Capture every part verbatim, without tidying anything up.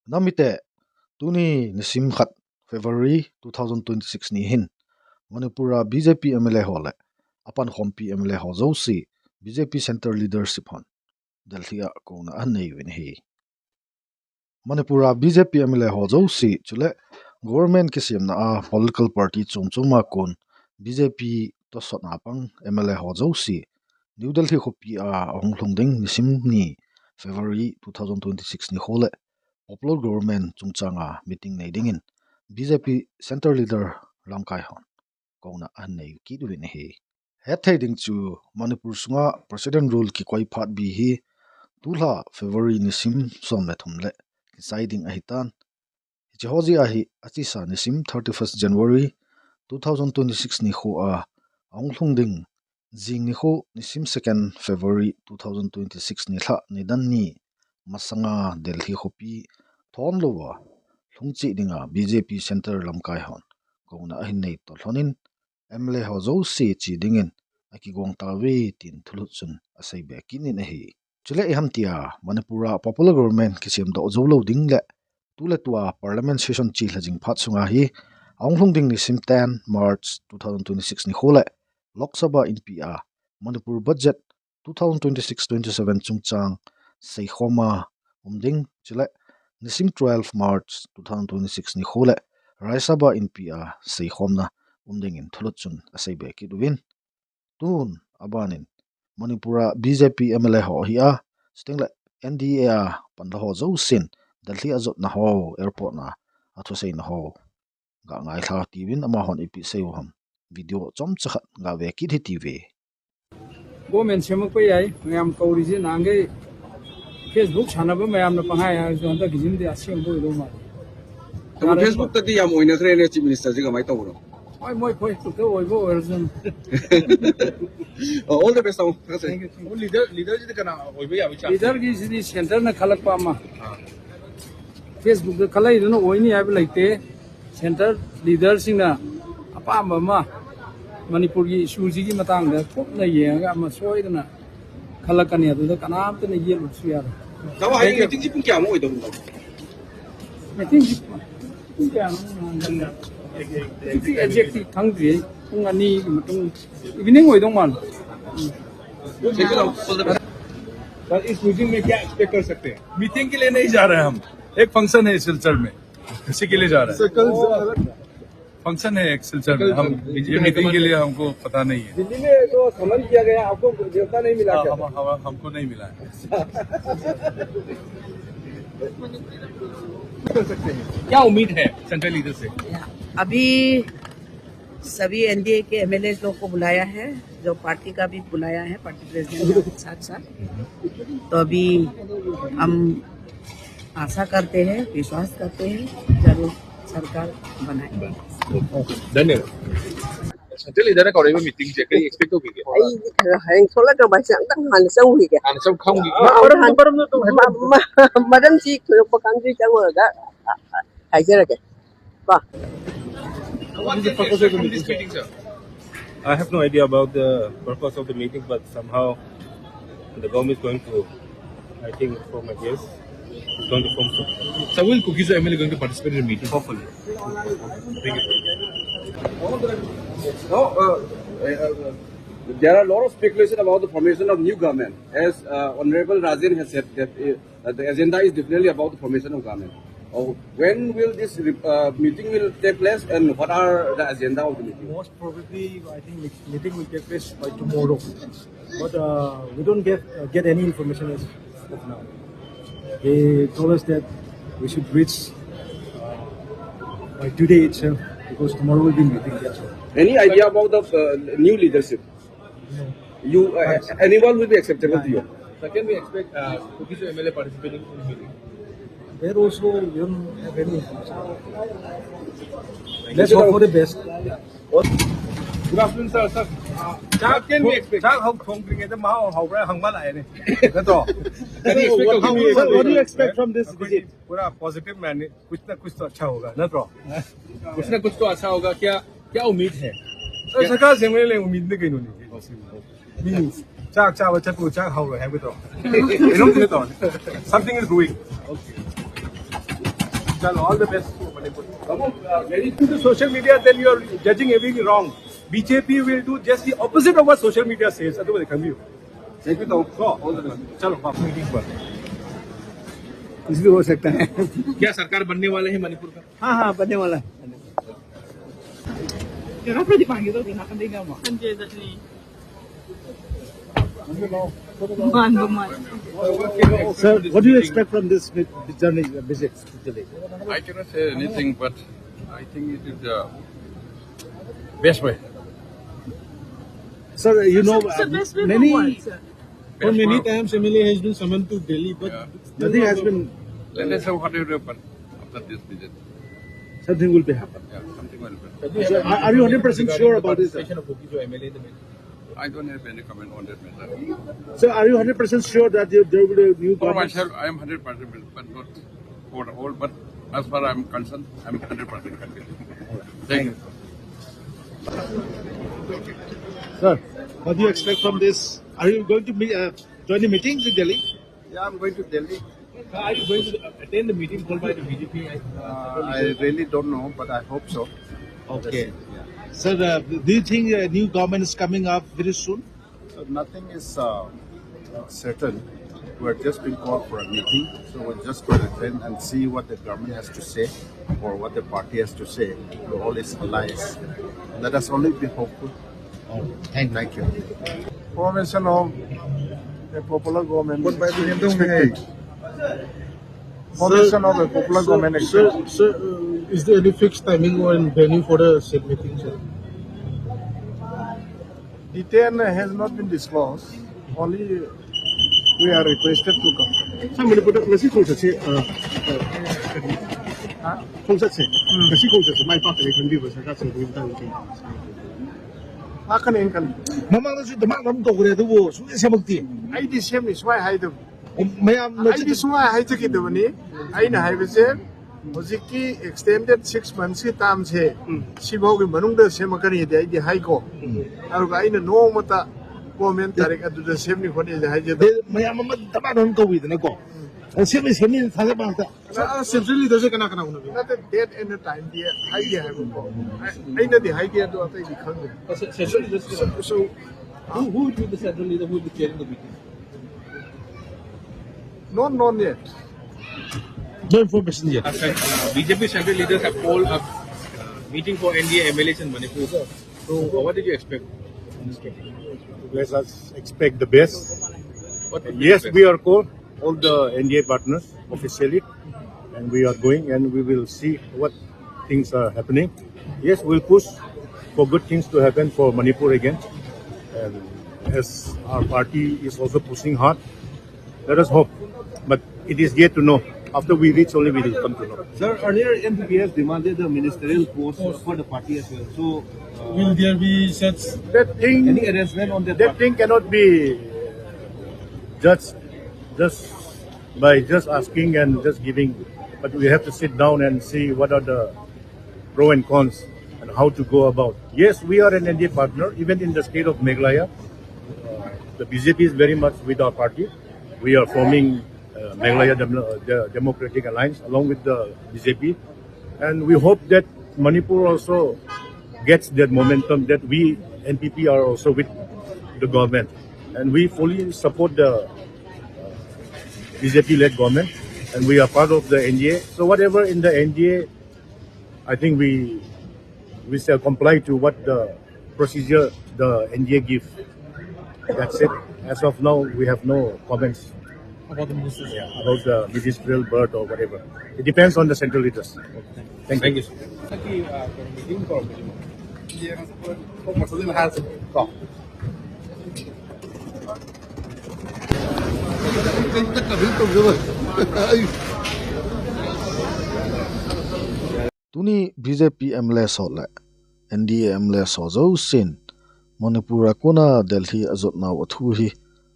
Namite, tuni nisim khat February two thousand twenty-six ni hin, Manipur a B J P M L A ho le apankhompi M L A ho jouse B J P Centre Leadership hon Delhi a kouna anei uvin ahi. Manipur a B J P M L A ho jouse chule government kisemna a political party chom chom a kon B J P tosot a pang M L A ho jouse New Delhi khopi a ahung lhung ding nisim ni February two thousand twenty-six nikho le popular government chungchang a meeting nei dingin B J P Centre Leader lamkai hon kouna anei kit uvin ahi. Hetthei ding chu Manipur sunga President Rule kikoi phat bi hi tulha February nisim som le thum le kisai ding ahitan. Hiche ho jeh a hi achesa nisim thirty-first January two thousand twenty-six nikho a ahung lhung ding jing nikho nisim second February two thousand twenty-six nilhah nidan ni masanga Delhi khopi thon louva lhung cheh dinga B J P Centre lamkai hon kouna ahin nei toh lhonin M L A ho jouse che dingin akigong tauve tin thulhut chun asei be kit in ahi. Chule iham tia Manipur a popular government kisem doh jou lou ding le tuletua Parliament session chelha jing phat sunga hi ahung lhung ding nisim ten March two thousand twenty-six nikho le Lok Sabha inpi a Manipur budget two thousand twenty-six twenty-seven chungchang seikhom a um ding chule nisim twelve March two thousand twenty-six nikho le Rajya Sabha inpi a seikhomna um dingin thulhut chun asei be kit uvin. Tun abanin Manipur a B J P M L A ho hi a, chuteng le N D A a panla ho jousen Delhi a jotna ho, airport na a thuseina ho ga ngailha tiuvin amahon ipi sei u ham video chomcha khat ga ve kit hite ve. Government ꯁꯦꯝꯃꯛꯄ ꯌꯥꯏ, ꯃꯌꯥꯝ ꯀꯧꯔꯤꯁꯦ ꯅꯍꯥꯟꯈꯩ Facebook ꯁꯥꯟꯅꯕ ꯃꯌꯥꯝꯅ ꯄꯪꯍꯥꯏ ꯍꯥꯏꯔꯁꯨ ꯍꯟꯗꯛꯀꯤꯁꯤꯃꯗꯤ ꯑꯁꯦꯡꯕ ꯑꯣꯏꯗꯧ ꯃꯥꯜꯂꯤ꯫ ꯇꯥꯃꯣ, ꯌꯥꯔꯦ꯫ Facebook ꯇꯗꯤ ꯌꯥꯝ ꯑꯣꯏꯅꯈ꯭ꯔꯦꯅꯦ, Chief Minister ꯁꯦ ꯀꯃꯥꯏꯅ ꯇꯧꯕꯅꯣ? ꯍꯣꯏ, ꯃꯣꯏ Facebook ꯇ ꯑꯣꯏꯕ ꯑꯣꯏꯔꯁꯅꯨ꯫ ꯑꯣ, all the best, ꯇꯥꯃꯣ꯫ ꯊꯥꯒꯠꯆꯔꯤ꯫ Thank you, thank you꯫ Oh, leader, leader ꯁꯤꯗꯤ ꯀꯅꯥ ꯑꯣꯏꯕ ꯌꯥꯕꯒꯤ chance ꯂꯩꯒꯦ? Leader ꯒꯤꯁꯤꯗꯤ centre ꯅ ꯈꯜꯂꯛꯄ ꯑꯃ꯫ ꯑꯥ꯫ Facebook ꯇ ꯈꯜꯂꯛꯏꯗꯨꯅ ꯑꯣꯏꯅꯤ ꯍꯥꯏꯕ ꯂꯩꯇꯦ꯫ Centre leader ꯁꯤꯡꯅ ꯑꯄꯥꯝꯕ ꯑꯃ ꯃꯅꯤꯄꯨꯔꯒꯤ issue ꯁꯤꯒꯤ ꯃꯇꯥꯡꯗ ꯀꯨꯞꯅ ꯌꯦꯡꯉꯒ ꯑꯃ ꯁꯣꯏꯗꯅ ꯈꯜꯂꯛꯀꯅꯤ, ꯑꯗꯨꯗ ꯀꯅꯥꯝꯇꯅ ꯌꯦꯠꯂꯨꯕꯁꯨ ꯌꯥꯔꯣꯏ꯫ ꯇꯥꯃꯣ, ꯍꯌꯦꯡ meeting ꯁꯤ ꯄꯨꯡ ꯀꯌꯥꯃꯨꯛ ꯑꯣꯏꯗꯧꯔꯤꯅꯣ? Meeting ꯁꯤ ꯄꯨꯡ ꯀꯌꯥꯅꯣ? Exact ꯇꯤ ꯈꯪꯗ꯭ꯔꯤ꯫ ꯄꯨꯡ ꯑꯅꯤꯒꯤ ꯃꯇꯨꯡ, evening ꯑꯣꯏꯗꯧ ꯃꯥꯜꯂꯦ꯫ सर, इस मीटिंग में क्या एक्सपेक्ट कर सकते हैं? मीटिंग के लिए नहीं जा रहे हैं हम, एक फंक्शन है सिलचर में, इसी के लिए जा रहे हैं। सर, कल function है एक सिलचर में, हम, ये मीटिंग के लिए हमको पता नहीं है। दिल्ली में जो समन किया गया, आपको न्योता नहीं मिला क्या? हम, हम, हमको नहीं मिला है। कर सकते हैं। क्या उम्मीद है सेंट्रल लीडर से? अभी सभी एनडीए के एमएलए लोग को बुलाया है, जो पार्टी का भी बुलाया है, पार्टी प्रेसिडेंट के साथ साथ। तो अभी हम आशा करते हैं, विश्वास करते हैं, जरूर सरकार बनाए। धन्यवाद। सेंट्रल लीडर ꯀꯧꯔꯛꯏꯕ ꯃꯤꯇꯤꯡꯁꯦ ꯀꯔꯤ ꯑꯦꯛꯁꯄꯦꯛ ꯇꯧꯕꯤꯒꯦ? ꯑꯩꯗꯤ ꯈꯔ ꯍꯌꯦꯡ ꯊꯣꯛꯂꯛꯇ꯭ꯔꯕ ꯍꯥꯏꯁꯦ ꯑꯝꯇꯪ ꯍꯥꯟꯅ ꯆꯪꯉꯨꯈꯤꯒꯦ꯫ ꯍꯥꯟꯅ ꯆꯪ-, ꯈꯪꯕꯤ-, ꯑꯥ, ꯃꯔꯝ-, ꯍꯥꯟ-, ꯃꯔꯝꯗꯣ ꯑꯗꯨꯝ ꯍꯥꯏꯕꯤꯌꯨ꯫ ꯃ-, ꯃ-, ꯃꯔꯝꯁꯤ ꯊꯣꯏꯗꯣꯛꯄ ꯈꯪꯗ꯭ꯔꯤ, ꯆꯪꯉꯨꯔꯒ ꯍꯥꯏꯖꯔꯒꯦ꯫ ꯀꯣ? What is the purpose of this meeting, sir? I have no idea about the purpose of the meeting, but somehow the government is going to, I think, form a guest. It's going to form some. Sir, will Kuki-Zo M L A going to participate in the meeting? Hopefully. Thank you. No, uh, uh, uh, there are a lot of speculation about the formation of new government. As, uh, Honorable Rajen has said that, uh, Uh, the agenda is definitely about the formation of government. Uh, when will this re-, uh, meeting will take place and what are the agenda of the meeting? Most probably, I think the meeting will take place by tomorrow. But, uh, we don't get, uh, get any information as of now. They told us that we should reach, uh, by today itself because tomorrow will be meeting. That's all. Any idea about the, uh, new leadership? You, uh, anyone will be acceptable to you? Sir, can we expect, uh, Kuki-Zo M L A participating in the meeting? There also, we don't have any information. Let's hope for the best. Good afternoon, sir. Sir, uh, sir, can we expect? Sir, how, how, how, how, how, can we expect? What, what do you expect from this visit? पूरा पॉजिटिव मैंने कुछ ना कुछ तो अच्छा होगा ना, तो कुछ ना कुछ तो अच्छा होगा। क्या, क्या उम्मीद है? सरकार से मेरे लिए उम्मीद नहीं, कहीं नहीं। ꯆꯥꯛ ꯆꯥꯕ ꯆꯠꯄꯨ ꯆꯥꯛ ꯍꯧꯔꯣꯏ ꯍꯥꯏꯕꯗꯣ, ꯀꯩꯅꯣꯝ ꯇꯧꯔꯦ꯫ Something is brewing. Chalo, all the best to Manipur. Babu, uh, when you do social media, then you are judging everything wrong. B J P will do just the opposite of what social media says. Otherwise, come you. Thank you, Tom. All the best. Chalo, बाप meeting पर. कुछ भी हो सकता है. क्या सरकार बनने वाले हैं मणिपुर का? हाँ, हाँ, बनने वाला है. Sir, what do you expect from this vi-, journey, visit to Delhi? I cannot say anything, but I think it is the best way. Sir, you know, uh, many, for many times M L A has been summoned to Delhi, but nothing has been. Let us see what will happen after this visit. Something will be happen. Yeah, something will happen. Sir, are, are you hundred percent sure about this, sir? I don't have any comment on that matter. Sir, are you hundred percent sure that there, there will be a new government? For myself, I am hundred percent, but not for the whole. But as far I am concerned, I am hundred percent convinced. Thank you. Sir, what do you expect from this? Are you going to meet, uh, join the meeting in Delhi? Yeah, I'm going to Delhi. Are you going to attend the meeting called by the B J P? Uh, I really don't know, but I hope so. Okay. Let's see. Yeah. Sir, uh, do you think a new government is coming up very soon? So nothing is, uh, certain. We're just being called for a meeting, so we're just going to attend and see what the government has to say or what the party has to say to all its allies. Let us only be hopeful. Thank you. Formation of a popular government. Formation of a popular government. Sir, sir, uh, is there any fixed timing or venue for the said meeting, sir? Detail has not been disclosed. Only we are requested to come. Sir, Manipur da ngasi khongsa se, uh, uh, ha? Khongsa se. Hmm. Ngasi khongsa se, mai pa kale kan bi ba sa ka se bu ta. Akan engkan. Mamang na su dama ram to kure tu bo, su ne se makti. ꯑꯩꯗꯤ ꯁꯦꯝꯃꯤ ꯁꯨꯃꯥꯏ ꯍꯥꯏꯗꯕꯅꯤ꯫ ꯃꯌꯥꯝꯅ ꯑꯩꯗꯤ ꯁꯨꯃꯥꯏ ꯍꯥꯏꯖꯒꯦ ꯇꯧꯕꯅꯤ꯫ ꯑꯩꯅ ꯍꯥꯏꯕꯁꯦ, ꯍꯧꯖꯤꯛꯀꯤ extended six months ꯀꯤ term ꯁꯦ, ꯎꯝ꯫ ꯁꯤꯐꯥꯎꯒꯤ ꯃꯅꯨꯡꯗ ꯁꯦꯝꯃꯛꯀꯅꯤꯗꯤ ꯑꯩꯗꯤ ꯍꯥꯏꯀꯣ꯫ ꯎꯝ꯫ ꯑꯗꯨꯒ ꯑꯩꯅ ꯅꯣꯡꯃꯇ government ꯇꯥꯔꯤꯛ ꯑꯗꯨꯗ ꯁꯦꯝꯅꯤ ꯈꯣꯠꯅꯤꯗꯤ ꯍꯥꯏꯖꯗꯦ꯫ ꯃꯌꯥꯝ ꯑꯃ ꯗꯃꯥ ꯗꯃꯥ ꯀꯧꯏꯗꯅꯀꯣ꯫ ꯎꯝ꯫ ꯁꯦꯝꯅꯤ, ꯁꯦꯝꯅꯤ ꯊꯥꯖꯕ ꯉꯥꯛꯇ꯫ ꯑ, central leader ꯁꯦ ꯀꯅꯥ ꯀꯅꯥ ꯎꯅꯕꯤꯔꯦ? ꯅꯠꯇꯦ, date and the time ꯗꯤ ꯍꯥꯏꯗꯦ ꯍꯥꯏꯕꯀꯣ꯫ ꯑꯩꯅꯗꯤ ꯍꯥꯏꯗꯦ, ꯑꯗꯣ ꯑꯇꯩꯗꯤ ꯈꯪꯗꯦ꯫ ꯑ, ce-, central leader ꯁꯦ so, so, who, who will be the central leader who will be chairing the meeting? Not known yet. No information yet. Uh, sir, uh, B J P central leaders have called a, uh, meeting for N D A M L As in Manipur. So, uh, what did you expect in this case? Let us expect the best. What would you expect? Yes, we are called, all the N D A partners officially, and we are going, and we will see what things are happening. Yes, we'll push for good things to happen for Manipur again. And as our party is also pushing hard, let us hope. But it is yet to know. After we reach, only we will come to know. Sir, earlier N P P has demanded the ministerial post for the party as well. So, uh, will there be such any arrangement on that part? That thing cannot be judged just by just asking and just giving. But we have to sit down and see what are the pro and cons and how to go about. Yes, we are an N D A partner, even in the state of Meghalaya. Uh, the B J P is very much with our party. We are forming, uh, Meghalaya Dem-, uh, De-, Democratic Alliance along with the B J P. And we hope that Manipur also gets that momentum that we, N P P, are also with the government. And we fully support the, uh, B J P-led government, and we are part of the N D A. So whatever in the N D A, I think we, we shall comply to what the procedure the N D A give. That's it. As of now, we have no comments. About the ministers? Yeah, about the ministerial berth or whatever. It depends on the central leaders. Thank you. Thank you, sir. Tuni B J P M L A ho le N D A M L A ho jousen Manipur a kona Delhi ajotnau athu hi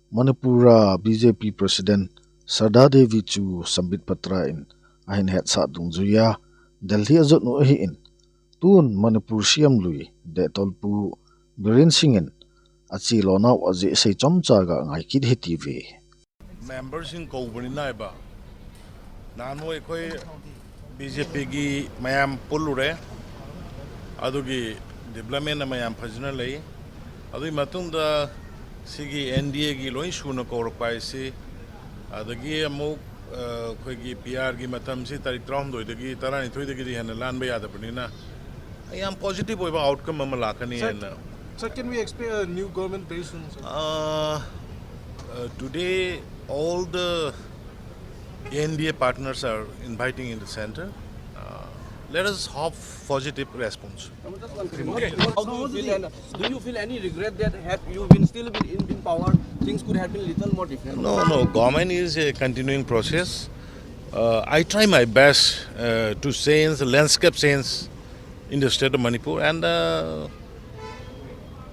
Manipur a B J P President Sharda Devi chu Sambit Patra in ahin hetsah dungjuiya Delhi ajotnu ahin, tun Manipur C M lui Dehtolpu Biren Singh in achelonau ajeh sei chomcha ga ngai kit hite. Member ꯁꯤꯡ ꯀꯧꯕꯅꯤꯅ ꯍꯥꯏꯕ꯫ ꯅꯍꯥꯟꯋꯥꯏ ꯑꯩꯈꯣꯏ B J ꯄꯤꯒꯤ ꯃꯌꯥꯝ ꯄꯨꯜꯂꯨꯔꯦ꯫ ꯑꯗꯨꯒꯤ ꯗꯤꯕ꯭ꯂꯞꯃꯦꯟ ꯑꯃ ꯌꯥꯝ ꯐꯖꯅ ꯂꯩ꯫ ꯑꯗꯨꯒꯤ ꯃꯇꯨꯡꯗ ꯁꯤꯒꯤ ꯑꯦꯟ ꯗꯤ ꯑꯦꯒꯤ ꯂꯣꯏ ꯁꯨꯅ ꯀꯧꯔꯛꯄ ꯍꯥꯏꯁꯤ, ꯑꯗꯒꯤ ꯑꯃꯨꯛ, ꯑ, ꯑꯩꯈꯣꯏꯒꯤ ꯄꯤ ꯑꯥꯔꯒꯤ ꯃꯇꯝꯁꯤ ꯇꯥꯔꯤꯛ ꯇꯔꯥꯍꯨꯝꯗꯣꯏꯗꯒꯤ ꯇꯔꯥꯅꯤꯊꯣꯏꯗꯒꯤꯗꯤ ꯍꯦꯟꯅ ꯂꯥꯟꯕ ꯌꯥꯗꯕꯅꯤꯅ, ꯌꯥꯝ ꯄꯣꯖꯤꯇꯤꯚ ꯑꯣꯏꯕ ꯑꯥꯎꯠꯀꯝ ꯑꯃ ꯂꯥꯛꯀꯅꯤ Sir, ꯍꯥꯏꯅ. Sir, can we expect a new government very soon, sir? Uh, uh, today, all the N D A partners are inviting in the center. Uh, let us hope positive response. How do you feel, and do you feel any regret that had you been still been in, in power, things could have been little more different? No, no. Government is a continuing process. Uh, I try my best uh, to change the landscape change in the state of Manipur, and uh,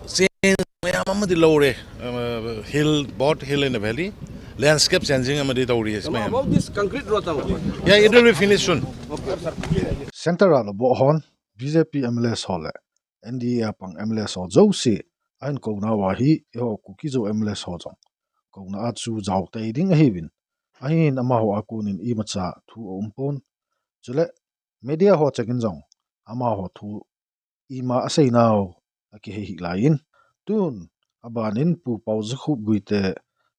change ꯃꯌꯥꯝ ꯑꯃꯗꯤ ꯂꯧꯔꯦ꯫ Uh, hill, both hill and valley, landscape changing ꯑꯃꯗꯤ ꯇꯧꯔꯤ ꯃꯌꯥꯝ. About this concrete road, sir? Yeah, it will be finished soon. Centre a lobou hon B J P M L A ho le N D A a pang M L A ho jouse ahin kouna uva hi eiho Kuki-Zo M L A ho jong kouna a chu jao tei ding ahiuvin, ahin amaho a konin imacha thu aumpon. Chule media ho chengin jong amaho thu ima aseinau akihei hih laiyin, tun abanin Pu Paojakhup Guite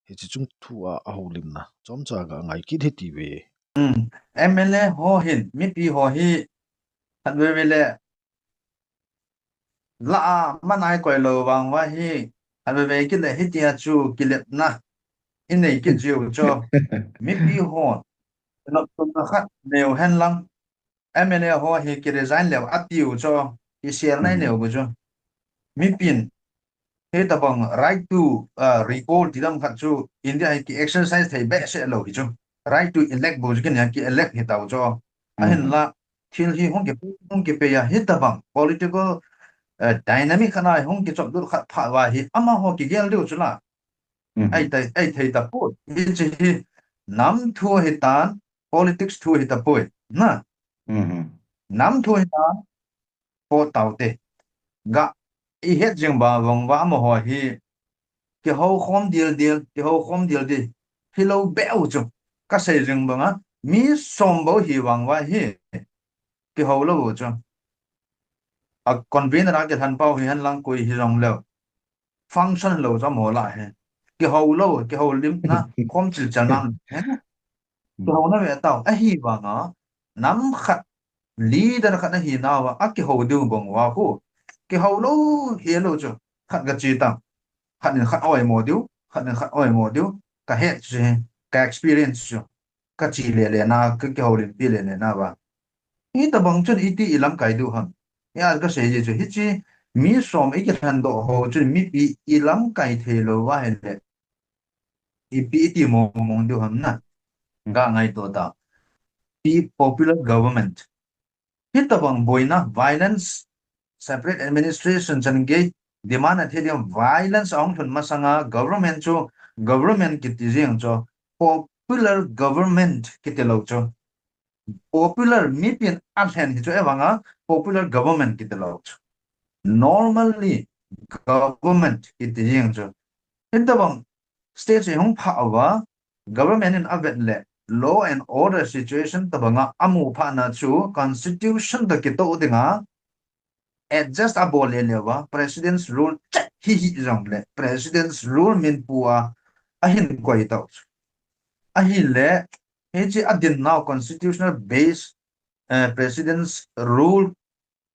hiche chung thu a ahoulimna chomcha ga ngai kit hite uve. M L A ho hin mipi ho hi khatvei vei le la a manai koi lou vang uva hi, khatvei vei kit le hitia chu kilepna inei kit jiu chu. Mipi ho nopna khat neiu henlang, M L A ho hi kiresign leu atiu chu, kisel nai neiu bu chu. Mipin hitabang right to uh, recall ti dam khat chu India hi ki exercise thei behseh lou hi chu. Right to elect bu chu kin ki elect hitau chu. Ahinla thil hi hung ki hung kipei a hitabang political uh, dynamic khat a hung kichop lut khat pha uva hi amaho kigel diu chu la. Ai thei, ai thei tapoi. Hiche hi nam thu hitan, politics thu hitapoi. Na. Nam thu hitan, po taute. Ga ihet jing ba vang uva amaho hi kihou khom dildil, kihou khom dildil hilou beh u chu. Kasei jing banga mi som bou hi vang uva hi kihou lou u chu. A convener a kilhen pau hi henlang koi hijongleu function lou chu amaho la hi. Kihou lou, kihoulimna khom chilchelna hi. Kihouna ve tau. Ahivanga nam khat, leader khat ahinauva akihou diu bang uva khu kihou lou helou chu khat kache tang. Khat in khat oimo diu, khat in khat oimo diu. Kahet chu, ka experience chu, kache lele na, kakihoulimpi lele nauva. Hitabang chun iti ilamkai diu ham? Hia kasei ji chu hiche mi som ikilhendoh ho chun mipi ilamkai theilou uva hile ipi iti mong mong diu ham na? Ga ngaito ta. Pi popular government. Hitabang boina, violence, separate administration chan gei demand athei ding violence ahung lhun masanga government chu, government kiti jeng chu popular government kiti lou chu. Popular mipin alhen hi chu evanga popular government kiti lou chu. Normally government kiti jeng chu. Hitabang state hi hung pha uva, government in avet le law and order situation tabanga amu phatna chu constitution toh kitoh dinga adjust abol lele uva, president's rule chet hi hijongle president's rule minpu a ahin koi tau chu. Ahile hiche adin nau constitutional base, eh, president's rule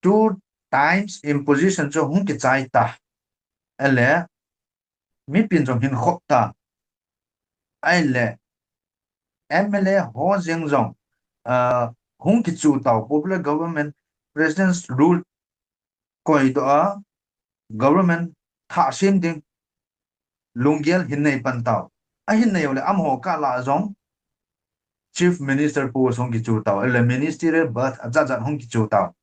two times imposition chu hung kichai ta. Ele mipin jong hin khop ta. Ahile M L A ho jeng jong, ah, hung kichu tau popular government, president's rule koidoh a government thah sem ding lunggel hin nei pan tau. Ahin nei u le amaho kah lah jong chief minister post hung kichu tau, ele ministerial berth ajat jat hung kichu tau.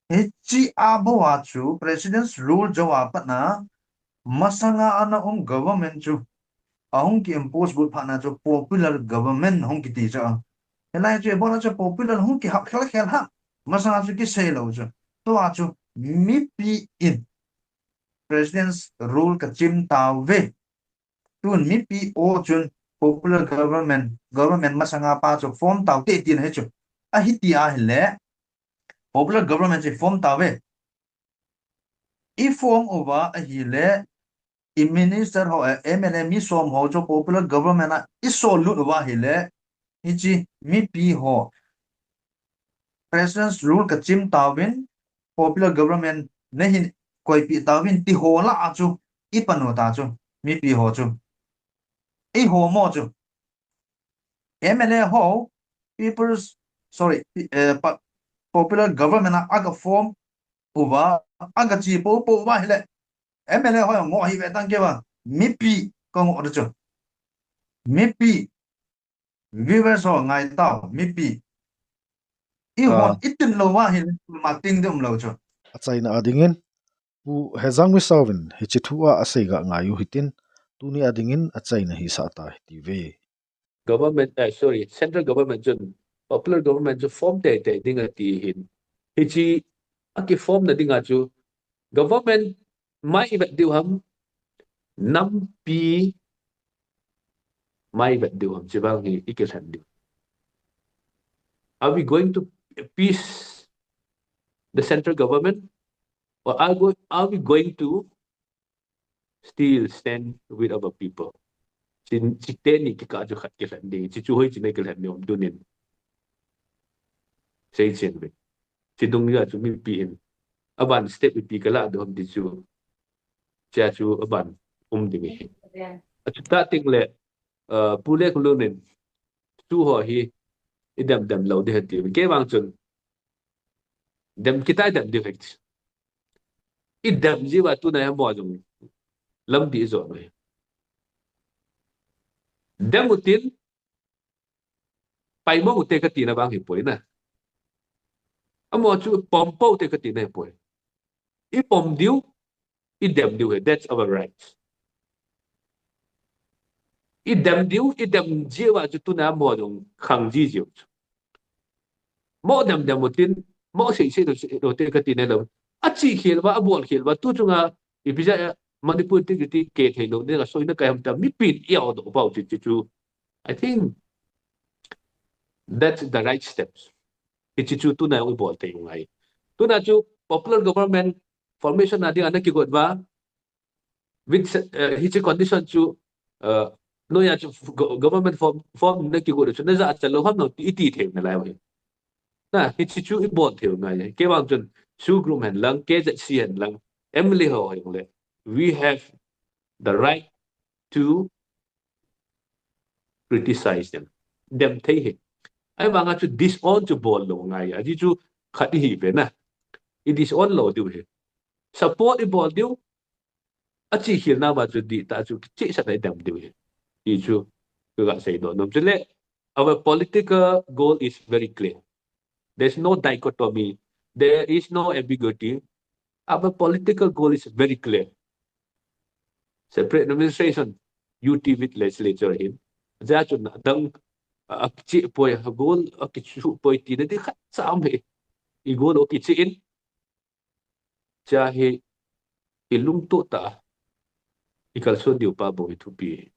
Hiche a bou a chu president's rule jou a pat na masanga ana um government chu ahung ki impose got phat na chu popular government hung kiti chu. Hilai chu bou a chu popular hung kihap khel khel ha. Masanga chu kisei lou chu. Tua chu mipi in president's rule kachim tauve. Tun mipi o chun popular government, government masanga pa chu form taute tin hi chu. ahiti ahile popular government chu form tauve. I form uva ahile i minister ho, eh, M L A mi som ho chu popular government a i sollut uva ahile, hiche mipi ho President's rule kachim tauvin, popular government nahin koipeh tauvin ti ho lah a chu i pan u ta chu, mipi ho chu. Eiho mo chu. M L A ho, people's, sorry, eh, pa-, popular government a aga form uva, aga che popo uva ahile, M L A ho jong ngoh hih ve tang kei vang, mipi ka ngoh u chu. Mipi, viewers ho ngai tau, mipi. I hon, ah, i tin lou va ahile, ma ting ding um lou chu. Achaina a dingin, Pu Hejang Misao vin hiche thu a asei ga ngai u hitin, tuni a dingin achaina hisah ta hiti ve. Government, eh, sorry, central government chun, popular government chu form teitei ding ati hin. Hiche aki form na ding a chu, government mai i vet diu ham, nampi mai i vet diu ham, hiche vang hi i kilhen diu. Are we going to appease the central government? Or are, go, are we going to still stand with our people? Hiche, hiche teni kikah chu khat kilhen ding, hiche chu hoiche na kilhen ding um tunin. Seichen ve. Hiche dungjui a chu mipi hin aban step ipi kalah diu ham ti chu. Hiche a chu aban um ding ahi. Achu ta ting le, uh, Pu Lekhullun in chu ho hi i dem dem lou ding ahi ti. Kei vang chun dem kit a i dem diu ahi. I dem jeh uva tuna amaho jong lamdih i jon u ahi. Dem u tin, paimo u te kati na vang hipoi na. Amaho chu pom pou te kati na hipoi. I pom diu, i dem diu ahi, that's our right. I dem diu, i dem jeh uva chu tuna amaho jong khang ji jiu chu. Mo dem dem u tin, mo sei sei lou, sei lou te kati na lou. Ache khel uva, abol khel uva, tu chunga ipi jeh a Manipur integrity kithei lou ding a soina kai ham tia mipin i adoh pau chu, chu, chu. I think that's the right steps. Hiche chu tuna i bol thei u ngai. Tuna chu popular government formation na ding a na kigot uva, with, uh, hiche condition chu, uh, noiya chu go-, government form, form na kigot u chu na jachat lou ham no ti, i ti thei u nalai u ahi. Na, hiche chu i bol thei u ngai. Kei vang chun SoO group hen lang, K Z C hen lang, M L A ho hen le, we have the right to criticize them. Dem thei ahi. Ahivang a chu disown chu bol lou ngai. Ajeh chu khat i hi ve na. I disown lou diu ahi. Support i bol diu. Ache khel na uva chu dihtah chu kichehsah na i dem diu ahi. Ti chu ka ga seidoh nom. Chule, our political goal is very clear. There's no dichotomy. There is no ambiguity. Our political goal is very clear. Separate administration, U T with legislature hin. Ajeh chu na dang, a, akicheh poi, a goal akicheh poi tina ding khat cha um ahi. I goal akicheh in, hiche hi i lungtoh tah a i kalson diu pa bou hi thupi.